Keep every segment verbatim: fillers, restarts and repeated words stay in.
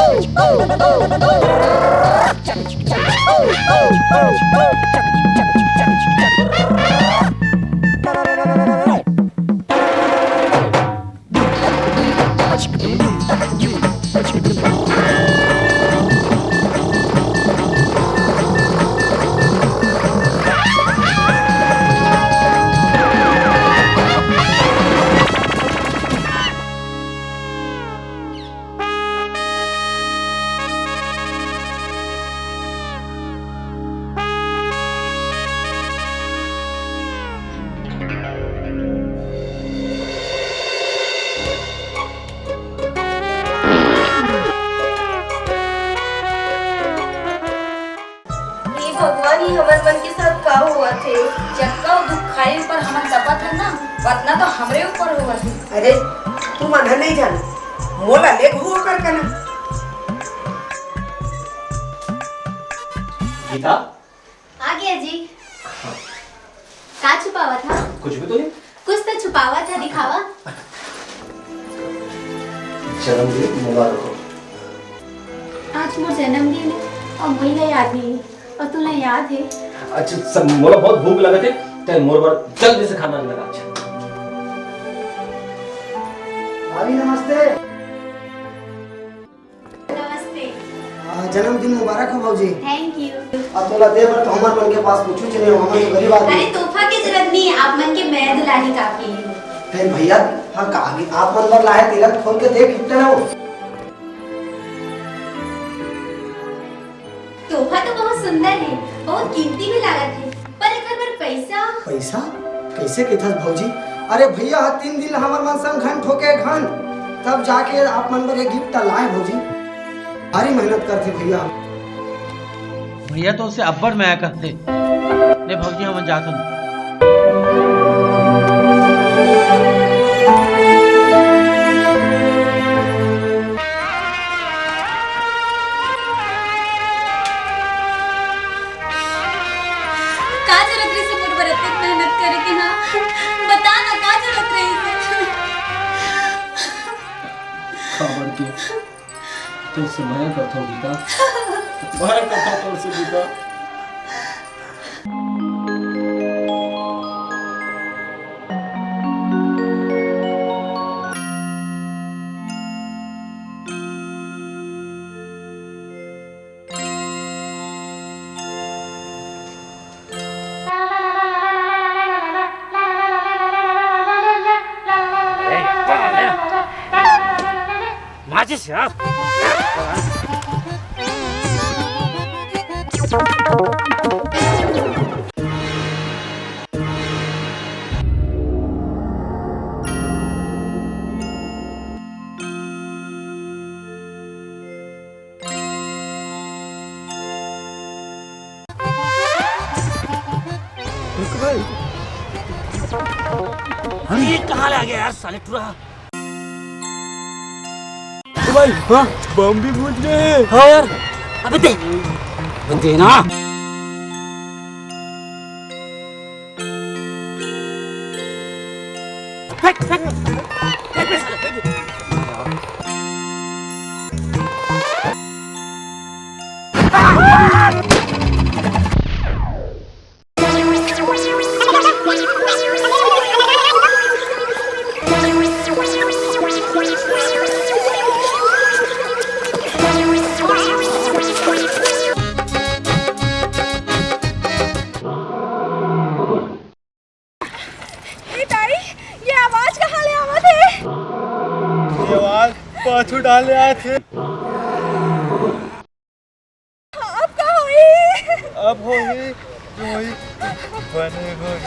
हे भगवान, ये हमर मन के साथ का हुआ थे? जतका दुख खाए ऊपर हमन तपत हन ना, वतना तो हमरे ऊपर हुआ थे। अरे, तू मन ह नहीं जान, मोला ले घू ओकर कना। गीता? आ गया जी। का छुपावत हा? कुछ भी तो नहीं। कुछ तो छुपावत हा, दिखावा। जन्मदिन मुबारक हो। आज मोर जन्मदिन है और मोला याद नहीं है और तुला याद है। अच्छा, सब मोला बहुत भूख लगत है, ते मोर बर जल्दी से खाना लगा। अच्छा। भाभी नमस्ते। नमस्ते। आ, जन्मदिन मुबारक हो भौजी। Thank you। अब तोला दे बर तो हमर मन के पास कुछ नहीं हो, हमन तो गरीब आदमी। अरे, तोहफा के जरूरत नहीं, आप मन के मया दुलारी काफी है। फिर भैया, हाँ, का-, आप मन बर लाए, तेला खोल के देख, कितना हो। तोहफा तो बहुत सुंदर है, बहुत कीमती भी लागत है, पर एकर बर पैसा? पैसा? कैसे कथस भौजी? अरे भैया ह तीन दिन हमर मन संग घन ठोके घन, तब जाके आप मन बर ये gift लाए भौजी। भारी मेहनत करथे भैया। भैया तो उसे अब्बड़ मया करथे। ले भौजी, हमन जाथन। का जरूरत रहिस मोर बर अतेक मेहनत करे के, हाँ? बता ना, का जरूरत रहिस? काबर के तोर से मया करथव गीता, मया करथव तोर से गीता। माचिस यार। रुक भाई। अरे, ये कहाँ ले आ गया यार साले टूरा? ओ भाई, हाँ? बम भी फूट गए हैं। हाँ यार। अबे दे। अबे दे ना। फेंक, फेंक, फेंक, फेंक, साले, फेंक। ए दाई, ये आवाज कहाँ ले आवत हे? ये आवाज पाछू डाले आत हे। अब का होई? अब होई, जो होई, बने होई।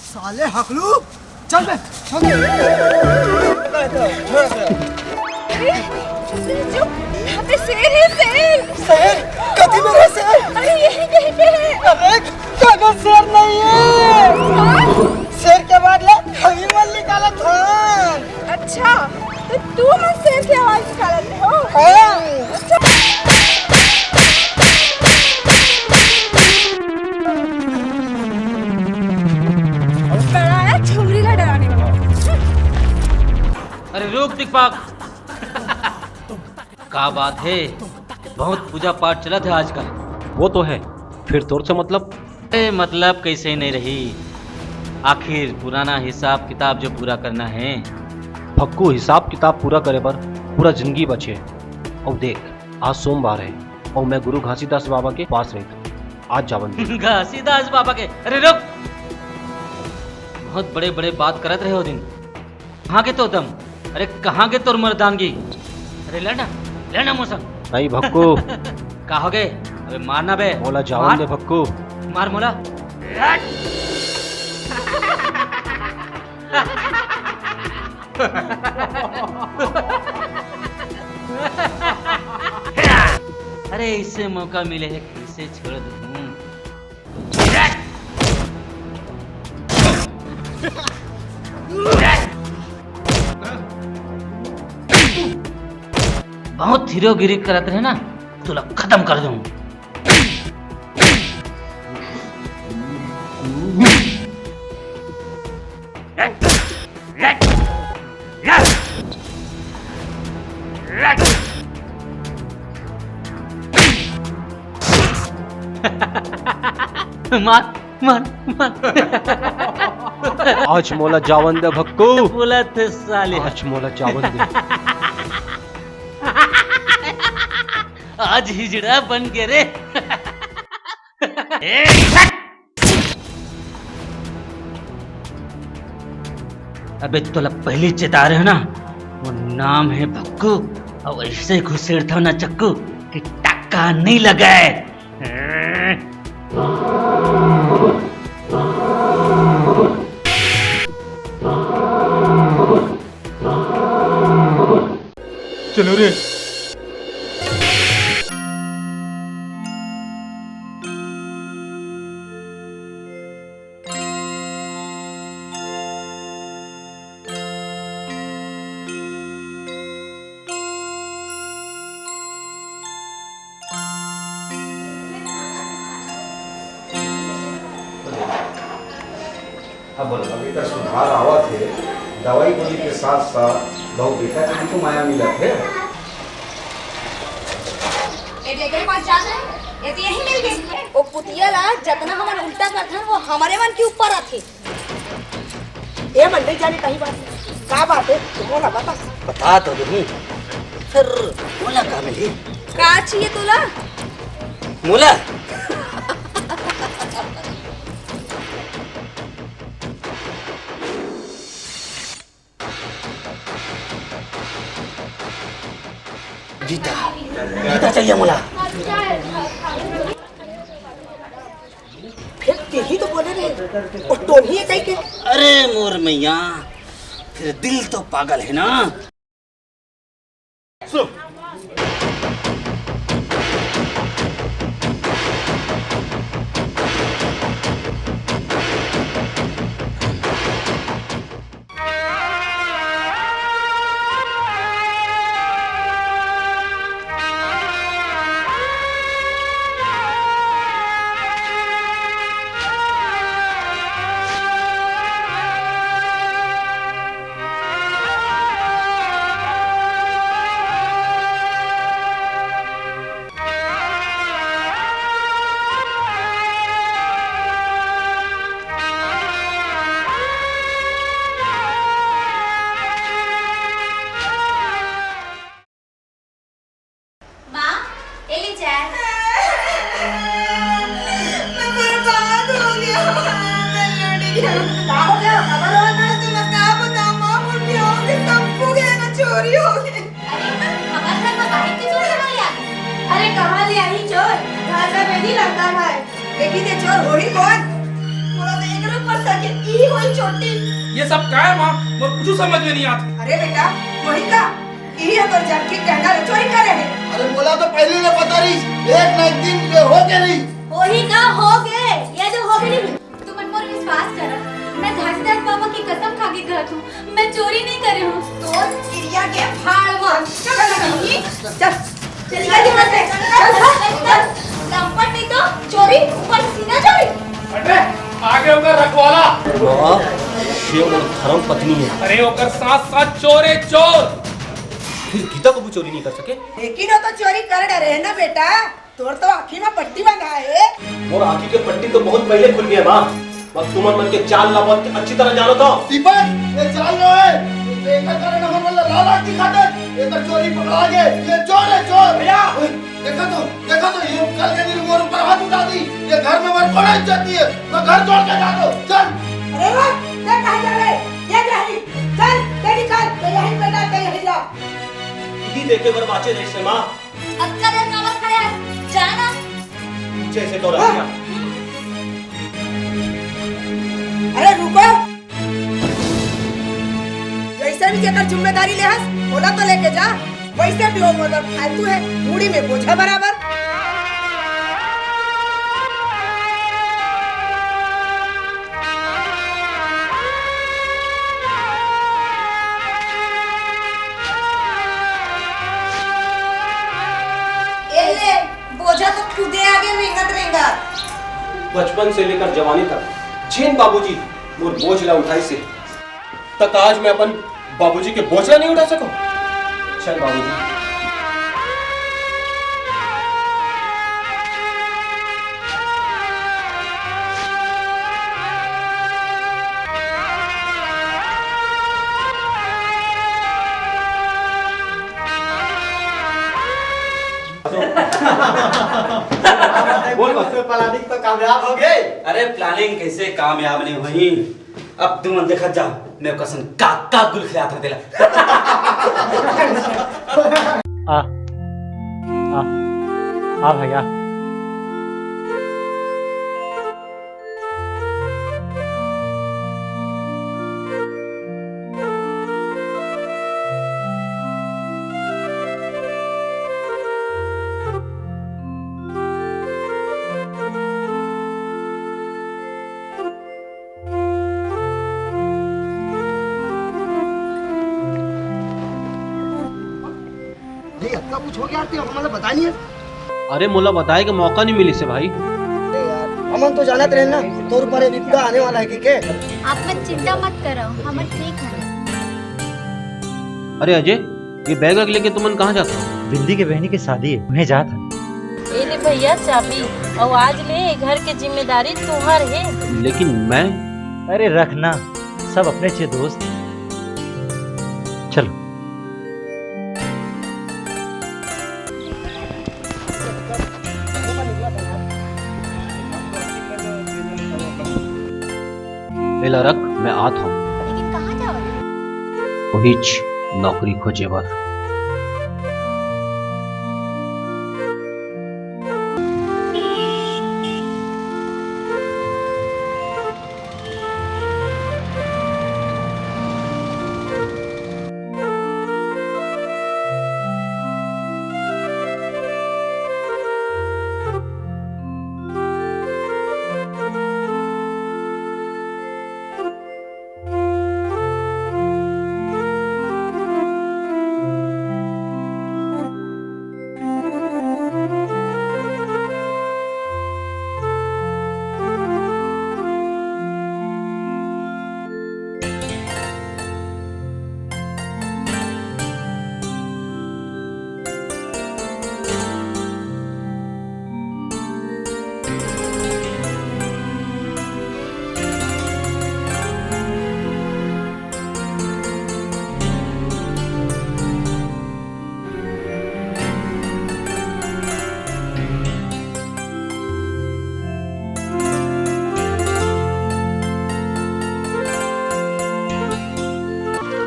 साले हकलू, चल बे, चल। अरे, चुप, यहाँ पे शेर है, शेर। शेर? कथी में है शेर? अरे, यही कहीं पे है। अरे, काका शेर नहीं है। हाँ? शेर के बाद ले हवी मन निकालत हन। अच्छा, तो तू मन शेर के आवाज निकालत हो? हाँ। अच्छा। दिक्पाक। का बात हे, बहुत पूजा पाठ चलत हे आजकल। वो तो है, फिर तोर से मतलब? ए, मतलब कैसे नहीं रही, आखिर पुराना हिसाब किताब जो पूरा करना हे। भक्कू, हिसाब किताब पूरा करे बर पूरा जिंदगी बचे। अउ देख, आज सोमवार हे अउ मैं गुरु घासीदास बाबा के पास रहिथंव। आज जावन दे। घासीदास बाबा के? अरे रुक, बहुत बड़े बड़े बात करत रहे ओ दिन। कहाँ गे तोर दम? अरे कहाँ गे तोर मर्दानगी? अरे ले ना, ले ना मोर संग। नहीं भक्कू। का होगे? अबे मार ना बे। मोला जावन दे भक्कू। मार मोला। अरे इसे मौका मिले हे, कैसे छोड़ दूँ? बहुत हीरोगिरी करत रहे ना, तोला खतम कर दूँ। मार, मार, मार। आज मोला जावन दे भक्कू। बोला थे साले। आज मोला जावन दे। आज हिजड़ा बन के रे। अबे तोला पहली चेता रहे ना, वो नाम हे भक्कू, अउ ऐसे घुसेड़थव ना चक्कू कि टक्का नहीं लगे। चलो रे। हाँ, बोलो। अभी तक सुधार आवत हे, दवाई गोली के साथ साथ बहू बेटा के भी तो माया मिलत हे। ए, देखे पास जाना है, ये तो यही मिल गई। ओ कुतिया ला जतना हमन उल्टा करथन, वो हमरे मन के ऊपर आथे। ए मन नहीं जाने कहीं बात। का बात हे? तो बोला बता। बता तो दूँ। फिर बोला का मिली? का चाहिए तोला? मोला? जूता, जूता चाहिए मोला। फिर तेही तो बोले रे, वो टोनी हे कहीं के। अरे मोर मैया, फिर दिल तो पागल हे ना। माँ, ये ले चाय। मैं बर्बाद हो गया, मैं लुट गया। का हो गया? खबर हो ना? तुम्हें क्या बताऊं माँ, मुझे हो गया, सब खो गया ना, चोरी हो गई। अरे, हमारे घर में बाहर के चोर कहाँ ले आ गए? अरे, कहाँ ले आई चोर? घर का बेटी लड़का था। देखी ते चोर होही कौन? मोला तो एकरो पर शक हे, ई होही चोटी। ये सब का हे माँ? मोर कुछ समझ में नहीं आत। अरे बेटा, वही का? इही ह तोर जानकी गहना ल चोरी करे हे। अरे मोला तो पहली ले पता रहिस, एक ना एक दिन ये होगे रही। होही का होगे, ये जो होगे नहीं। तुमन मोर विश्वास करा, मैं घासीदास बाबा की कसम खा के कहत हूँ, मैं चोरी नहीं करे हूँ। तोर किरिया के भाड़ में। चल, चल, चल, चल, चल, चल, चल, चल, चल। लंपट नहीं तो चोरी, ऊपर सीना चोरी। अरे, आगे ओकर रखवाला। माँ, ये मोर धर्म पत्नी हे। अरे, ओकर साथ साथ चोर हे, चोर। चोरी नहीं कर सके। लेकिन वो तो चोरी कर डरे है ना बेटा, तोर तो आँखी में पट्टी बंधा है। मोर आँखी के पट्टी तो बहुत पहले खुल गया माँ, बस तुमन मन के चाल ला बहुत अच्छी तरह जानो तो। दीपक, ये चाल लो है, ये एकर कारण हमन ला लाल आँख दिखाते, एकर चोरी पकड़ा गए, ये चोर है, चोर। भैया! देखा तो, देखा तो, ये कल के दिन मोर ऊपर हाथ उठा दी, ये घर में मोर कोनो इज्जत नहीं है, मैं घर छोड़ के जा दो, चल। अरे वाह, मैं कहाँ जा रहे? ये जाही, चल, तेरी चल, तो यही बेटा, तो यही जा। यही देखे बर बाचे रहिस हे माँ। अतका देर काबर खड़े हस? जा ना। पीछे से तो रह गया। अरे रुको, जैसे भी जेकर जिम्मेदारी ले हस, ओला तो लेके जा। वैसे भी वो मोर बर फालतू है, मुड़ी में बोझा बराबर। ए ले, बोझा तो खुदे आगे रेंगत रेंगत। बचपन से लेकर जवानी तक जेन बाबूजी मोर बोझ ला उठाइस हे, तक आज मैं अपन बाबूजी के बोझ ला नहीं उठा सकूं। चल बाबूजी। बोल बस। प्लानिंग तो कामयाब हो गई। अरे प्लानिंग कैसे कामयाब नहीं हुई? अब तुमन देखत जाओ, मैं ओकर संग का का गुल खिलात हूँ तेला। आ, आ, आ भैया। नहीं, अतका कुछ हो गया, तें हमला बताय नहीं हस। अरे, मोला बताय के मौका नहीं मिलिस हे भाई। अरे यार, हमन तो जानत रहेन ना, तोर ऊपर ये विपदा आने वाला है, ठीक है? आप मन चिंता मत करो, हमन ठीक हन। अरे अजय, ये बैग वैग लेके तुमन कहाँ जात हो? बिंदी के बहनी के शादी है, उहें जात हन। ए ले भैया चाबी, अउ आज ले ए घर के जिम्मेदारी तुहर हे। लेकिन मैं? अरे रख ना, सब अपने चे दोस्त। चलो। एला रख, मैं आत हूँ। लेकिन कहाँ जाओगे? वहीच नौकरी खोजे बर।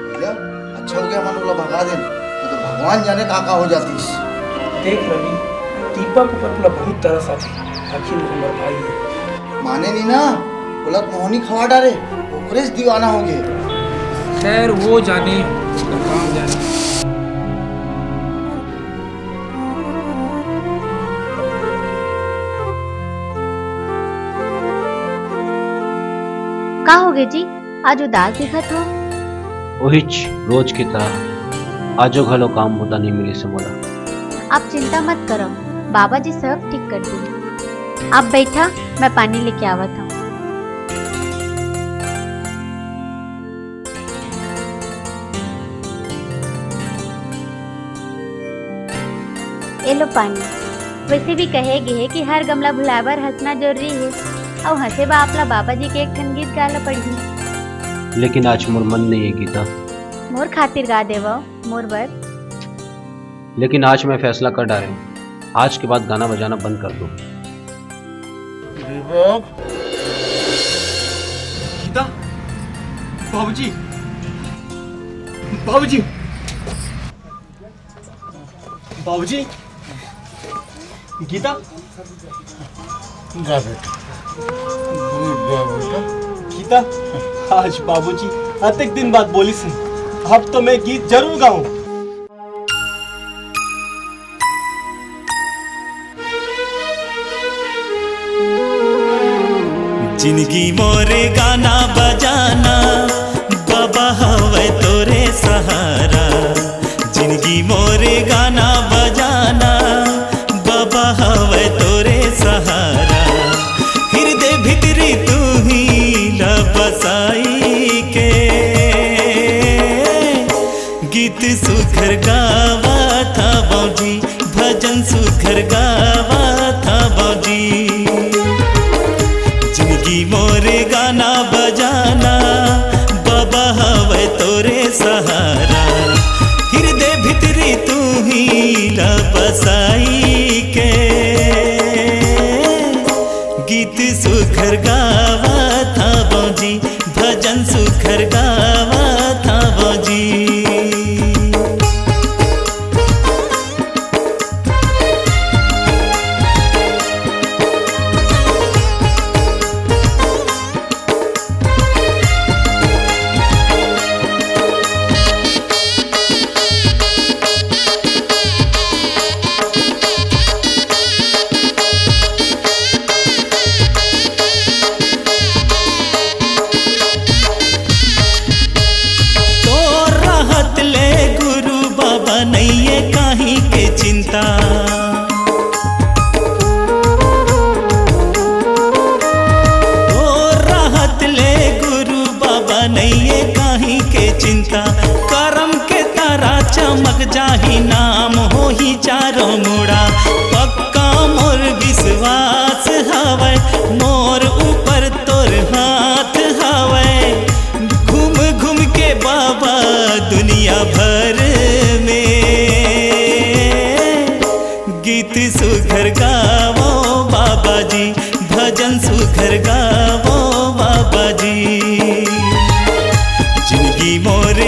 भैया, अच्छा हो गया हमन ओला भगा देन, नहीं तो भगवान जाने का का हो जातिस। देख रवि, दीपक ऊपर तोला बहुत तरस आथे, आखिर वो हमर भाई है। माने नहीं ना, ओला तो मोहनी खवा डारे, ओकरे से दीवाना हो गए। खैर, वो जाने, उसका काम जाने। का हो गए जी, आज उदास दिखत हो? ओहिच रोज की तरह आजो घलो काम बुता नहीं मिलिस हे मोला। आप चिंता मत करो, बाबा जी सब ठीक कर देंगे। आप बैठा, मैं पानी लेके आवत हूँ। ए लो पानी। वैसे भी कहे गे हे कि हर गम ला भुलाए बर हंसना जरूरी हे, अउ हंसे बर आप ला बाबा जी के एक ठन गीत गाए ला पड़ही। लेकिन आज मोर मन नहीं है गीता। मोर खातिर गा देवव, मोर बर। लेकिन आज मैं फैसला कर डारे हूँ, आज के बाद गाना बजाना बंद कर दो। दीपक। गीता, बाबूजी, बाबूजी, बाबूजी, गीता। गा बेटा, दूध गा बेटा। गीता, आज बाबूजी अतेक दिन बाद बोलिस हे, अब तो मैं गीत जरूर गाऊं। जिंदगी मोरे गाना बजाना, बाबा हवय तोरे सहारा। जिंदगी मोरे गाना बजाना, बाबा हवय तोरे सहारा। हिरदे भीतरी तू ही ला बसाई के गीत सुघर गावत हवं जी, भजन सुघर गावत हवं जी। जिंदगी मोरे गाना बजाना, बाबा हवय तोरे सहारा। हिरदे भीतरी तू ही ला बसाई के गीत सुघर गावत हवं जी, भजन सुघर गावत हवं जी। तोर रहत ले गुरु बाबा नइये काहीं के चिंता। तोर रहत ले गुरु बाबा नइये काहीं के चिंता। करम के तारा चमक जाही, नाम होही चारों मुड़ा। पक्का मोर विश्वास हवय, मोर ऊपर तोर हाथ हवय। घूम घूम के बाबा दुनिया भर में गीत सुघर गावो बाबा जी, भजन सुघर गावो बाबा जी। जिंदगी मोर